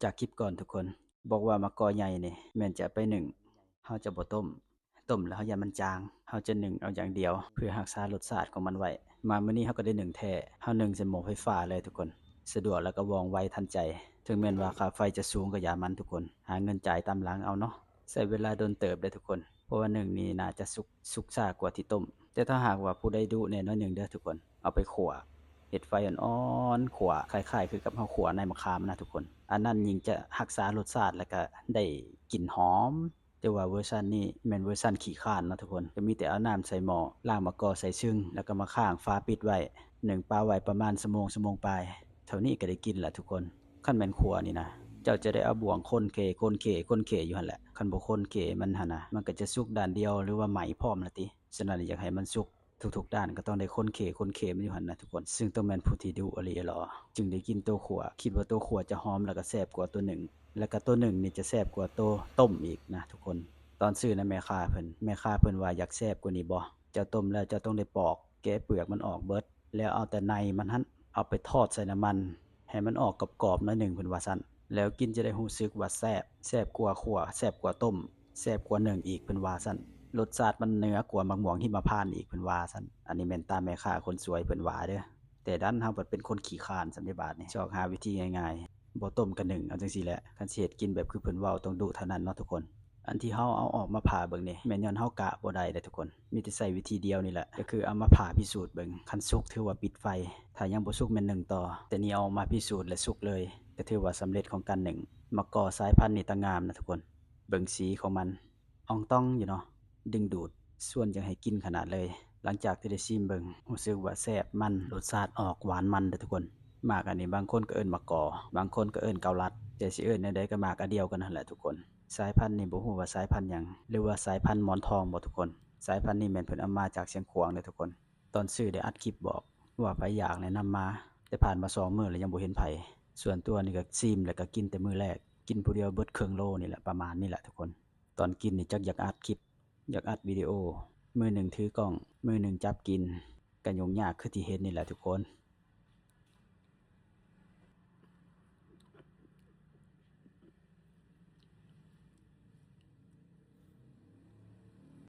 ຈາກຄລິບກ່ອນທຸກຄົນ ບອກວ່າໝາກກໍໃຫຍ່ນີ້ແມ່ນຈະໄປໜຶ້ງ ເຮົາຈະບໍ່ຕົ້ມ ຕົ້ມແລ້ວເຮົາຢ້ານມັນຈາງ ເຮົາຈະໜຶ້ງເອົາຢ່າງດຽວ ເພື່ອຮັກສາລົດຊາດຂອງມັນໄວ້. ມາມື້ນີ້ເຮົາກໍໄດ້ໜຶ້ງແທ້ ເຮົາໜຶ້ງໃສ່ໝໍ້ໄຟຟ້າເລີຍທຸກຄົນ ສະດວກແລ້ວກໍວ່ອງໄວທັນໃຈ. ເຖິງແມ່ນວ່າຄ່າໄຟຈະສູງກໍຢ່າມັນທຸກຄົນ ຫາເງິນຈ່າຍຕາມຫຼັງເອົາເນາະ. ໃຊ້ເວລາດົນເຕີບເດ້ທຸກຄົນ ເພາະວ່າໜຶ້ງນີ້ໜ້າຈະສຸກ ສຸກຊ້າກວ່າທີ່ຕົ້ມ. ແຕ່ຖ້າຫາກວ່າຜູ້ໃດດຸແນ່ໜ້ອຍໜຶ່ງເດີທຸກຄົນ ເອົາໄປຂົ້ວ ເຮັດໄຟອ່ອນໆ ຂົ້ວ ຄ້າຍໆຄືກັບເຮົາຂົ້ວໃນໝາກຂາມນະທຸກຄົນ ອັນນັ້ນຍິ່ງຈະຮັກສາລົດຊາດ ແລ້ວກະໄດ້ກິ່ນຫອມ. ແຕ່ວ່າເວີຊັນນີ້ແມ່ນເວີຊັນຂີ້ຄ້ານເນາະທຸກຄົນ ກໍມີແຕ່ເອົານ້ຳໃສ່ໝໍ້ ລ້າງໝາກກໍໃສ່ຊຶງ ແລ້ວກໍມາຄ້າງຝາປິດໄວ້ ໜຶ້ງປາໄວ້ປະມານຊົ່ວໂມງ ຊົ່ວໂມງປາຍ ເທົ່ານີ້ກໍໄດ້ກິນລະທຸກຄົນ. ຄັນແມ່ນຂົ້ວນີ້ນະ ເຈົ້າຈະໄດ້ເອົາບ່ວງຄົນເຄ ຄົນເຄ ຄົນເຄຢູ່ຫັ້ນແຫຼະ ຄັນບໍ່ຄົນເຄມັນຫັ້ນນະ ມັນກໍຈະສຸກດ້ານດຽວ ຫຼືວ່າໄໝ້ພ້ອມລະຕິ. ສະນັ້ນ ຢາກໃຫ້ມັນສຸກທຸກໆດ້ານ ກໍຕ້ອງໄດ້ຄົນເຄ ຄົນເຄມັນຢູ່ຫັ້ນນະທຸກຄົນ ຊຶ່ງຕ້ອງແມ່ນຜູ້ທີ່ດຸອີ່ຫຼີ ຈຶ່ງໄດ້ກິນໂຕຂົ້ວ. ຄິດວ່າໂຕຂົ້ວຈະຫອມ ແລ້ວກໍແຊບກວ່າໂຕໜຶ້ງ ແລ້ວກໍໂຕໜຶ້ງນີ້ຈະແຊບກວ່າໂຕຕົ້ມອີກນະທຸກຄົນ. ຕອນຊື້ນຳແມ່ຄ້າເພິ່ນ ແມ່ຄ້າເພິ່ນວ່າ ຢາກແຊບກວ່ານີ້ບໍ່ ເຈົ້າຕົ້ມແລ້ວເຈົ້າຕ້ອງໄດ້ປອກ ແກະເປືອກມັນອອກເບິດ ແລ້ວເອົາແຕ່ໃນມັນຫັ້ນ ເອົາໄປທອດໃສ່ນ້ຳມັນ ໃຫ້ມັນອອກກອບໆໜ້ອຍໜຶ່ງ ເພິ່ນວ່າຊັ້ນ ແລ້ວກິນຈະໄດ້ຮູ້ສຶກວ່າແຊບ ແຊບກວ່າຂົ້ວ ແຊບກວ່າຕົ້ມ ແຊບກວ່າໜຶ້ງອີກ ເພິ່ນວ່າຊັ້ນ. ລົດຊາດມັນເໜືອກວ່າໝາກມ່ວງຫິມະພານອີກ ເພິ່ນວ່າຊັ້ນ. ອັນນີ້ແມ່ນຕາມແມ່ຄ້າຄົນສວຍເພິ່ນວ່າເດີ ແຕ່ດັນເຮົາບັດເປັນຄົນຂີ້ຄ້ານຊັ້ນເດ ບາດນີ້ຊອກຫາວິທີງ່າຍໆ ບໍ່ຕົ້ມກະໜຶ້ງ ເອົາຈັ່ງຊີ້ແຫຼະ. ຄັນຊິເຮັດກິນແບບຄືເພິ່ນເວົ້າ ຕ້ອງດຸເທົ່ານັ້ນເນາະທຸກຄົນ. ອັນທີ່ເຮົາເອົາອອກມາຜ່າເບິ່ງນີ້ ແມ່ນຍ້ອນເຮົາກະບໍ່ໄດ້ເດ້ທຸກຄົນ ມີແຕ່ໃຊ້ວິທີດຽວນີ້ແຫຼະ ກໍຄືເອົາມາຜ່າພິສູດເບິ່ງ ຄັນສຸກຖືວ່າປິດໄຟ ຖ້າຍັງບໍ່ສຸກແມ່ນໜຶ້ງຕໍ່ ແຕ່ນີ້ເອົາອອກມາພິສູດ ແລະ ສຸກເລີຍ ກໍຖືວ່າສຳເລັດຂອງການໜຶ້ງ. ໝາກກໍສາຍພັນນີ້ຕາງາມນະທຸກຄົນ ເບິ່ງສີຂອງມັນ ອອງຕອງຢູ່ເນາະ ດຶງດູດ ຊວນຢາກໃຫ້ກິນຂະໜາດເລີຍ. ຫຼັງຈາກທີ່ໄດ້ຊີມເບິ່ງ ຮູ້ສຶກວ່າແຊບ ມັນ ລົດຊາດອອກຫວານມັນເດີທຸກຄົນ. ໝາກອັນນີ້ບາງຄົນກໍເອີ້ນໝາກກໍ ບາງຄົນກໍເອີ້ນເກົາລັດ ແຕ່ຊິເອີ້ນແນວໃດກໍໝາກອັນດຽວກັນຫັ້ນແຫຼະທຸກຄົນ. ສາຍພັນນີ້ບໍ່ຮູ້ວ່າສາຍພັນຫຍັງ ຫຼືວ່າສາຍພັນໝອນທອງບໍ່ທຸກຄົນ. ສາຍພັນນີ້ແມ່ນເພິ່ນເອົາມາຈາກຊຽງຂວາງເດີທຸກຄົນ. ຕອນຊື້ໄດ້ອັດຄລິບບອກວ່າໃຜຢາກແນະນຳມາ ແຕ່ຜ່ານມາສອງມື້ແລ້ວຍັງບໍ່ເຫັນໃຜ. ສ່ວນຕົວນີ້ກໍຊີມແລ້ວກໍກິນແຕ່ມື້ແລກ ກິນຜູ້ດຽວເບິດເຄິ່ງໂລນີ້ແຫຼະ ປະມານນີ້ແຫຼະທຸກຄົນ. ຕອນກິນນີ້ຈັກຢາກອັດຄລິບ ຢາກອັດວິດີໂອ ມືໜຶ່ງຖືກ້ອງ ມືໜຶ່ງຈັບກິນ ກໍຫຍຸ້ງຍາກຄືທີ່ເຫັນນີ້ແຫຼະທຸກຄົນ.